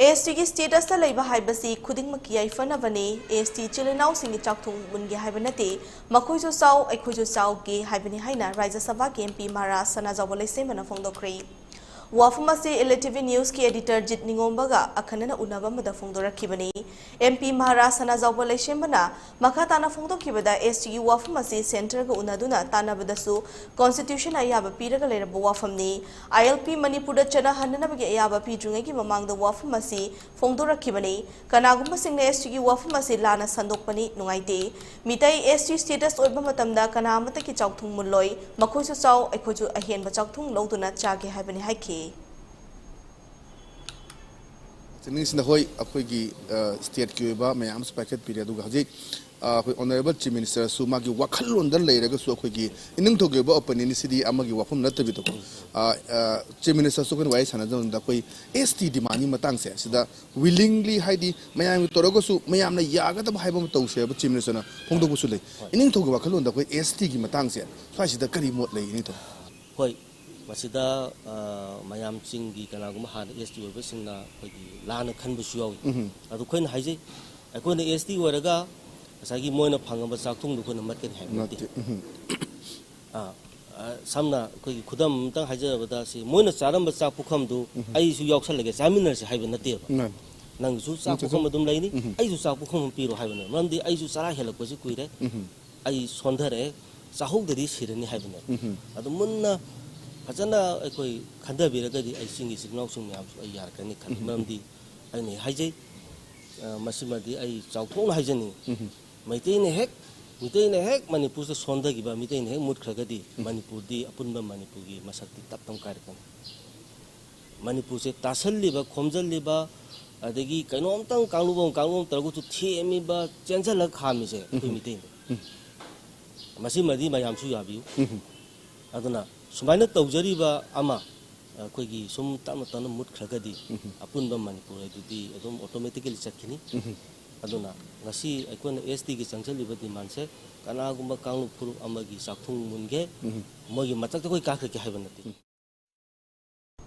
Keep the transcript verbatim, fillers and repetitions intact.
ꯑꯦꯁ ꯇꯤꯒꯤ ꯁ꯭ꯇꯦꯇꯁꯇ ꯂꯩꯕ ꯍꯥꯏꯕꯁꯤ ꯈꯨꯗꯤꯡꯃꯛꯀꯤ ꯌꯥꯏꯐꯅꯕꯅꯤ꯫ ꯑꯦꯁ ꯇꯤ ꯏꯆꯤꯜ ꯏꯅꯥꯎꯁꯤꯡꯒꯤ ꯆꯥꯛꯊꯨꯡ ꯃꯨꯟꯒꯦ ꯍꯥꯏꯕ ꯅꯠꯇꯦ, ꯃꯈꯣꯏꯁꯨ ꯆꯥꯎ, ꯑꯩꯈꯣꯏꯁꯨ ꯆꯥꯎꯒꯦ ꯍꯥꯏꯕꯅꯤ ꯍꯥꯏꯅ ꯔꯥꯖ꯭ꯌ ꯁꯚꯥꯒꯤ ꯑꯦꯝ ꯄꯤ ꯃꯍꯥꯔꯥꯖ ꯁꯅꯥꯖꯥꯎꯕ ꯂꯩꯁꯦꯝꯕꯅ ꯐꯣꯡꯗꯣꯛꯈ꯭ꯔꯦ꯫ ꯋꯥꯐꯝ ꯑꯁꯤ ꯏꯂꯤꯇꯤꯚꯤ ꯅ꯭ꯌꯨꯁꯀꯤ ꯑꯦꯗꯤꯇꯔ ꯖꯤꯠ ꯅꯤꯉꯣꯝꯕꯒ ꯑꯈꯟꯅꯅ ꯎꯅꯕ ꯑꯃꯗ ꯐꯣꯡꯗꯣꯔꯛꯈꯤꯕꯅꯤ꯫ ꯑꯦꯝ ꯄꯤ ꯃꯍꯥꯔꯥꯖ ꯁꯅꯥꯖꯥꯎꯕ ꯂꯩꯁꯦꯝꯕꯅ ꯃꯈꯥ ꯇꯥꯅ ꯐꯣꯡꯗꯣꯛꯈꯤꯕꯗ, ꯑꯦꯁ ꯇꯤꯒꯤ ꯋꯥꯐꯝ ꯑꯁꯤ ꯁꯦꯟꯇꯔꯒ ꯎꯅꯗꯨꯅ ꯇꯥꯟꯅꯕꯗꯁꯨ ꯀꯣꯟꯁꯇꯤꯇ꯭ꯌꯨꯁꯟꯅ ꯑꯌꯥꯕ ꯄꯤꯔꯒ ꯂꯩꯔꯕ ꯋꯥꯐꯝꯅꯤ꯫ ꯑꯥꯏ ꯑꯦꯜ ꯄꯤ ꯃꯅꯤꯄꯨꯔꯗ ꯆꯠꯅꯍꯟꯅꯅꯕꯒꯤ ꯑꯌꯥꯕ ꯄꯤꯗ꯭ꯔꯤꯉꯩꯒꯤ ꯃꯃꯥꯡꯗ ꯋꯥꯐꯝ ꯑꯁꯤ ꯐꯣꯡꯗꯣꯔꯛꯈꯤꯕꯅꯤ꯫ ꯀꯅꯥꯒꯨꯝꯕꯁꯤꯡꯅ ꯑꯦꯁ ꯇꯤꯒꯤ ꯋꯥꯐꯝ ꯑꯁꯤ ꯂꯥꯟꯅ ꯁꯟꯗꯣꯛꯄꯅꯤ꯫ ꯅꯨꯡꯉꯥꯏꯇꯦ꯫ ꯃꯤꯇꯩ ꯑꯦꯁ ꯇꯤ ꯁ꯭ꯇꯦꯇꯁ ꯑꯣꯏꯕ ꯃꯇꯝꯗ ꯀꯅꯥ ꯑꯃꯠꯇꯒꯤ ꯆꯥꯎꯊꯨꯡ ꯃꯨꯜꯂꯣꯏ꯫ ꯃꯈꯣꯏꯁꯨ ꯆꯥꯎ, ꯑꯩꯈꯣꯏꯁꯨ ꯑꯍꯦꯟꯕ ꯆꯥꯎꯊꯨꯡ ꯂꯧꯗꯨꯅ ꯆꯥꯒꯦ ꯍꯥꯏꯕꯅꯤ ꯍꯥꯏꯈꯤ꯫ ꯆꯤꯅꯤꯡꯁꯤꯅ ꯍꯣꯏ, ꯑꯩꯈꯣꯏꯒꯤ, ꯑ, ꯁ꯭ꯇꯦꯠꯀꯤ ꯑꯣꯏꯕ ꯃꯌꯥꯝ ꯑꯃꯁꯨ ꯄꯥꯏꯈꯠꯄꯤꯔꯦ, ꯑꯗꯨꯒ ꯍꯧꯖꯤꯛ, ꯑ, ꯑꯩꯈꯣꯏ ꯑꯣꯅꯔꯦꯕꯜ ꯆꯤꯐ ꯃꯤꯅꯤꯁꯇꯔꯁꯨ ꯃꯥꯒꯤ ꯋꯥꯈꯜꯂꯣꯟꯗ ꯂꯩꯔꯒꯁꯨ ꯑꯩꯈꯣꯏꯒꯤ ꯏꯅꯤꯡꯊꯧꯒꯤ ꯑꯣꯏꯕ ꯑꯣꯄꯤꯅꯤꯌꯟ ꯁꯤꯗꯤ ꯑꯃꯒꯤ ꯋꯥꯐꯝ ꯅꯠꯇꯕꯤꯗꯀꯣ, ꯑ, ꯑ, ꯆꯤꯐ ꯃꯤꯅꯤꯁꯇꯔꯁꯨ ꯑꯩꯈꯣꯏꯅ ꯋꯥꯔꯤ ꯁꯥꯟꯅꯖꯕꯗ ꯑꯩꯈꯣꯏ ꯑꯦꯁ ꯇꯤ ꯗꯤꯃꯥꯟꯒꯤ ꯃꯇꯥꯡꯁꯦ ꯁꯤꯗ ꯋꯤꯂꯤꯡꯂꯤ, ꯍꯥꯏꯗꯤ ꯃꯌꯥꯝꯒꯤ ꯇꯧꯔꯒꯁꯨ ꯃꯌꯥꯝꯅ ꯌꯥꯒꯗꯕ ꯍꯥꯏꯕ ꯑꯃ ꯇꯧꯁꯦ ꯍꯥꯏꯕ ꯆꯤꯐ ꯃꯤꯅꯤꯁꯇꯔꯅ ꯐꯣꯡꯗꯣꯛꯄꯁꯨ ꯂꯩ꯫ ꯍꯣꯏ꯫ ꯏꯅꯤꯡꯊꯧꯒꯤ ꯋꯥꯈꯜꯂꯣꯟꯗ ꯑꯩꯈꯣꯏ ꯑꯦꯁ ꯇꯤꯒꯤ ꯃꯇꯥꯡꯁꯦ ꯁ꯭ꯋꯥꯏꯁꯤꯗ ꯀꯔꯤ ꯃꯣꯠ ꯂꯩ, ꯏꯅꯤꯡꯊꯧ? ꯍꯣꯏ, ꯃꯁꯤꯗ, ꯑ, ꯃꯌꯥꯝ ꯆꯤꯡꯒꯤ ꯀꯅꯥꯒꯨꯝꯕ ꯍꯥꯟꯅ ꯑꯦꯁ ꯇꯤ ꯑꯣꯏꯕꯁꯤꯡꯅ ꯑꯩꯈꯣꯏꯒꯤ ꯂꯥꯟꯅ ꯈꯟꯕꯁꯨ ꯌꯥꯎꯏ꯫ ꯎꯝ꯫ ꯑꯗꯨ ꯑꯩꯈꯣꯏꯅ ꯍꯥꯏꯖꯩ, ꯑꯩꯈꯣꯏꯅ ꯑꯦꯁ ꯇꯤ ꯑꯣꯏꯔꯒ ꯉꯁꯥꯏꯒꯤ ꯃꯣꯏꯅ ꯐꯪꯉꯕ ꯆꯥꯛꯊꯨꯡꯗꯣ ꯑꯩꯈꯣꯏꯅ ꯃꯠꯀꯅꯤ ꯍꯥꯏꯕ ꯅꯠꯇꯦ꯫ ꯅꯠꯇꯦ꯫ ꯎꯝ꯫ ꯑ, ꯑ, ꯁꯝꯅ ꯑꯩꯈꯣꯏꯒꯤ ꯈꯨꯗꯝ ꯑꯝꯇꯪ ꯍꯥꯏꯖꯔꯕꯗ, ꯁꯤ ꯃꯣꯏꯅ ꯆꯥꯔꯝꯕ ꯆꯥꯛ ꯄꯨꯈꯝꯗꯨ ꯎꯝ꯫ ꯑꯩꯁꯨ ꯌꯥꯎꯁꯜꯂꯒꯦ, ꯆꯥꯃꯤꯟꯅꯔꯁꯤ ꯍꯥꯏꯕ ꯅꯠꯇꯦꯕ꯫ ꯃꯥꯅꯤ꯫ ꯅꯪꯁꯨ ꯆꯥꯛ ꯅꯪꯁꯨ ꯄꯨꯈꯝ ꯑꯗꯨꯝ ꯂꯩꯅꯤ, ꯎꯝ꯫ ꯑꯩꯁꯨ ꯆꯥꯛ ꯄꯨꯈꯝ ꯑꯃ ꯄꯤꯔꯣ ꯍꯥꯏꯕꯅꯦꯕ꯫ ꯃꯔꯝꯗꯤ ꯑꯩꯁꯨ ꯆꯔꯥ ꯍꯦꯜꯂꯛꯄꯁꯤ ꯀꯨꯏꯔꯦ꯫ ꯎꯝ꯫ ꯑꯩ ꯁꯣꯟꯊꯔꯛꯑꯦ, ꯆꯥꯍꯧꯗ꯭ꯔꯗꯤ ꯁꯤꯔꯅꯤ ꯍꯥꯏꯕꯅꯦꯕ꯫ ꯎꯝ꯫ ꯑꯗꯨ ꯃꯨꯟꯅ ꯐꯖꯅ ꯑꯩꯈꯣꯏ ꯈꯟꯊꯕꯤꯔꯒꯗꯤ ꯑꯩ ꯆꯤꯡꯒꯤ ꯏꯆꯤꯜ ꯏꯅꯥꯎꯁꯤꯡ ꯃꯌꯥꯝꯁꯨ ꯑꯩ ꯌꯥꯔꯛꯀꯅꯤ ꯈꯜꯂꯤ꯫ ꯎꯝ꯫ ꯃꯔꯝꯗꯤ ꯑꯩꯅ ꯍꯥꯏꯖꯩ, ꯑ, ꯃꯁꯤꯃꯗꯤ ꯑꯩ ꯆꯥꯎꯊꯣꯛꯅ ꯍꯥꯏꯖꯅꯤꯡꯉꯤ꯫ ꯎꯝ꯫ ꯃꯩꯇꯩꯅ ꯍꯦꯛ, ꯃꯩꯇꯩꯅ ꯍꯦꯛ ꯃꯅꯤꯄꯨꯔꯁꯤꯗ ꯁꯣꯟꯊꯈꯤꯕ, ꯃꯩꯇꯩꯅ ꯍꯦꯛ ꯃꯨꯠꯈ꯭ꯔꯒꯗꯤ ꯎꯝ꯫ ꯃꯅꯤꯄꯨꯔꯗꯤ, ꯑꯄꯨꯟꯕ ꯃꯅꯤꯄꯨꯔꯒꯤ ꯃꯁꯛꯇꯤ ꯇꯞ ꯇꯞ ꯀꯥꯏꯔꯛꯀꯅꯤ꯫ ꯃꯅꯤꯄꯨꯔꯁꯦ ꯇꯥꯁꯜꯂꯤꯕ, ꯈꯣꯝꯖꯜꯂꯤꯕ, ꯑꯗꯒꯤ ꯀꯩꯅꯣꯝꯇꯪ ꯀꯥꯡꯂꯨꯞ ꯑꯃ, ꯀꯥꯡꯂꯨꯞ ꯑꯃ ꯇꯧꯔꯒꯁꯨ ꯊꯦꯝꯃꯤꯕ, ꯆꯦꯟꯁꯤꯜꯂꯒ ꯈꯥꯝꯃꯤꯁꯦ ꯑꯩꯈꯣꯏ ꯎꯝ꯫ ꯃꯤꯇꯩꯅꯤ꯫ ꯎꯝ꯫ ꯃꯁꯤꯃꯗꯤ ꯃꯌꯥꯝꯁꯨ ꯌꯥꯕꯤꯌꯨ꯫ ꯎꯝ꯫ ꯑꯗꯨꯅ ꯁꯨꯃꯥꯏꯅ ꯇꯧꯖꯔꯤꯕ ꯑꯃ ꯑꯩꯈꯣꯏꯒꯤ ꯁꯨꯝ ꯇꯞꯅ ꯇꯞꯅ ꯃꯨꯠꯈ꯭ꯔꯒꯗꯤ ꯎꯝ꯫ ꯑꯄꯨꯟꯕ ꯃꯅꯤꯄꯨꯔ ꯍꯥꯏꯗꯨꯗꯤ ꯑꯗꯨꯝ ꯑꯣꯇꯣꯃꯦꯇꯤꯀꯦꯂꯤ ꯆꯠꯈꯤꯅꯤ꯫ ꯎꯝ꯫ ꯑꯗꯨꯅ ꯉꯁꯤ ꯑꯩꯈꯣꯏꯅ ꯑꯦꯁ ꯇꯤꯒꯤ ꯆꯪꯁꯤꯜꯂꯤꯕ ꯗꯤꯃꯥꯟꯁꯦ ꯀꯅꯥꯒꯨꯝꯕ ꯀꯥꯡꯂꯨꯞ ꯐꯨꯔꯨꯞ ꯑꯃꯒꯤ ꯆꯥꯛꯊꯨꯡ ꯃꯨꯟꯒꯦ, ꯎꯝ꯫ ꯃꯣꯏꯒꯤ ꯃꯊꯛꯇ ꯑꯩꯈꯣꯏ ꯀꯥꯈꯠꯀꯦ ꯍꯥꯏꯕ ꯅꯠꯇꯦ꯫